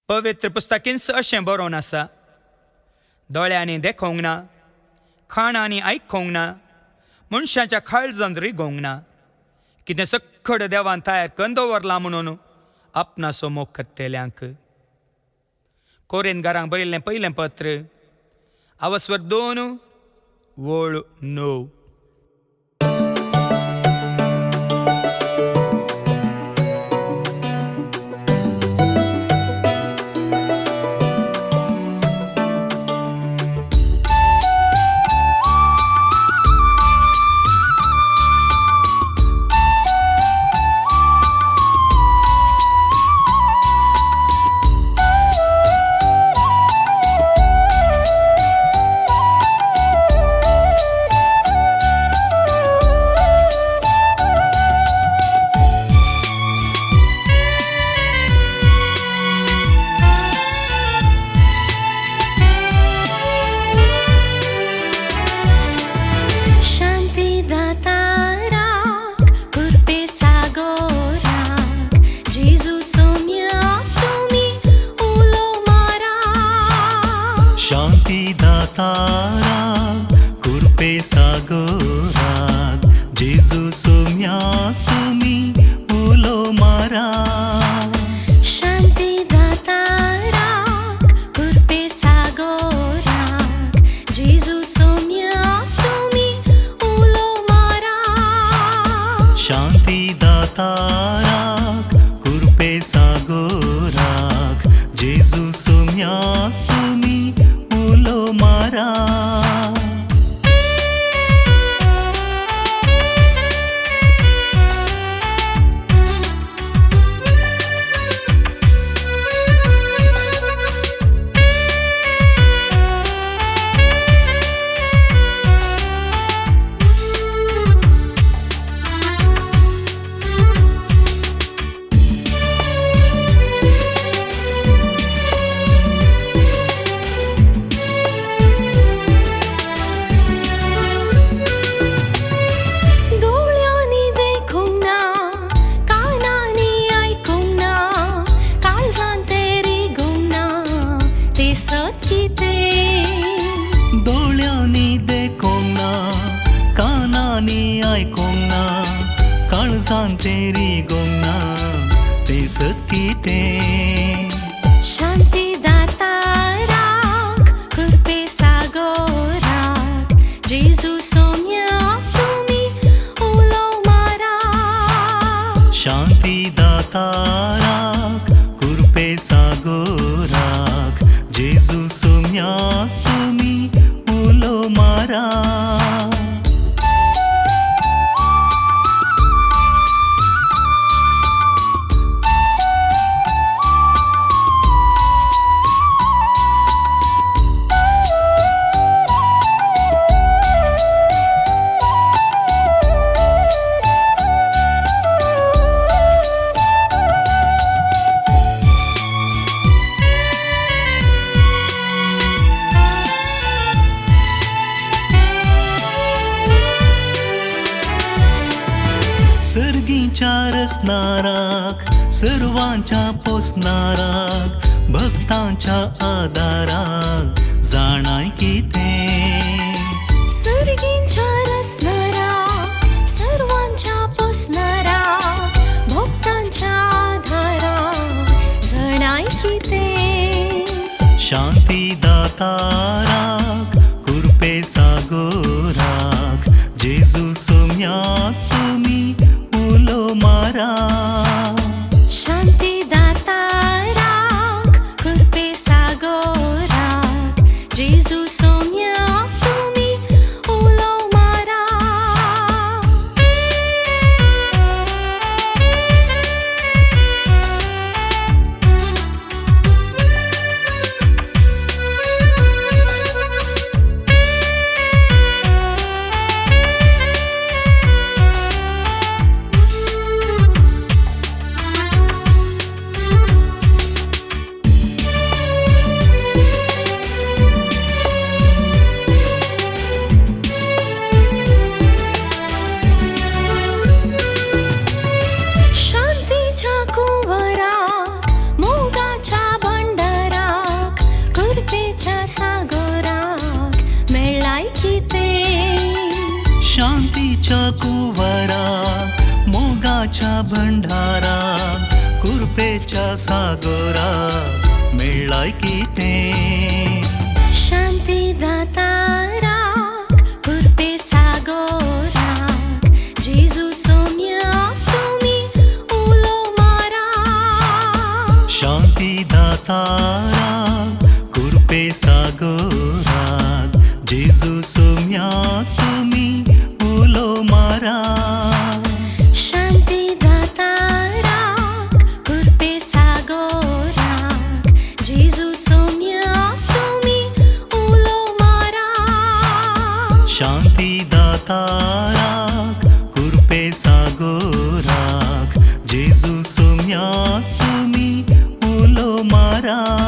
पवित्र पुस्तकींच अशें बरोवन आसा, दोळ्यांनी देखोंक ना, खाणांनी आयकोंक ना, मनशाच्या काळजांत रिगोवंक ना, कितें सक्कड देवान तयार करून दवरलां म्हणून आपणाचो मोग करतल्यांक. कोरेंत घरांक बरयल्लें पयलें पत्र, आवस्वर 2 वळ 9. शांती दाताराक कुरपे सागोराक जेजू सोम्या तुमी उलो मारा. शांती दाताराक कुरपे सागोराक जेजू सोम्या तुमी उलो मारा. शांती दाताराक कुरपे सागोराक जेजू सोम्या तुमी उलो मारा. दोळ्यांनी देखूंक ना, कानांनी आयकूंक ना, काळजांत तें रिगूंक ना, तें सत कितें. दोळ्यांनी देखोंक ना, कानांनी आयकोंक ना, काळजांत तें रिगोंक ना, तें सत कितें. शांती दाताराक कुरपे सागोराक जेजू सोम्या तुमी उलो मारा. शांती दाताराक कुरपे सागोराक जेजू सोम्या तुमी उलो मारा. सर्गीच्या रसनाराक सर्वांच्या पोसनाराक भक्तांच्या आदाराक जाणाय कितें. सर्गींच्या रसनाराक सर्वांच्या पोसनाराक भक्तांच्या आधाराक जाणाय कितें. शांती दाताराक कुरपे सागोराक जेजू सोम्या तुमी उलो मारा. शांती दाताराक कुरपे सागोराक जेजू सोम्या तुमी उलो मारा. सागोरा मेळ्ळाय कितें? शांती दाताराक कुरपे सागोराक जेजू सोम्याक तुमी उलो मारा. शांती दाताराक कुरपे सागोराक जेजू सोम्याक तुमी उलो मारा. शांती दाताराक कुरपे सागोराक जेजू सोम्याक तुमी उलो मारा. शांती दाताराक कुरपे सागोराक जेजू सोम्याक तुमी उलो मारा.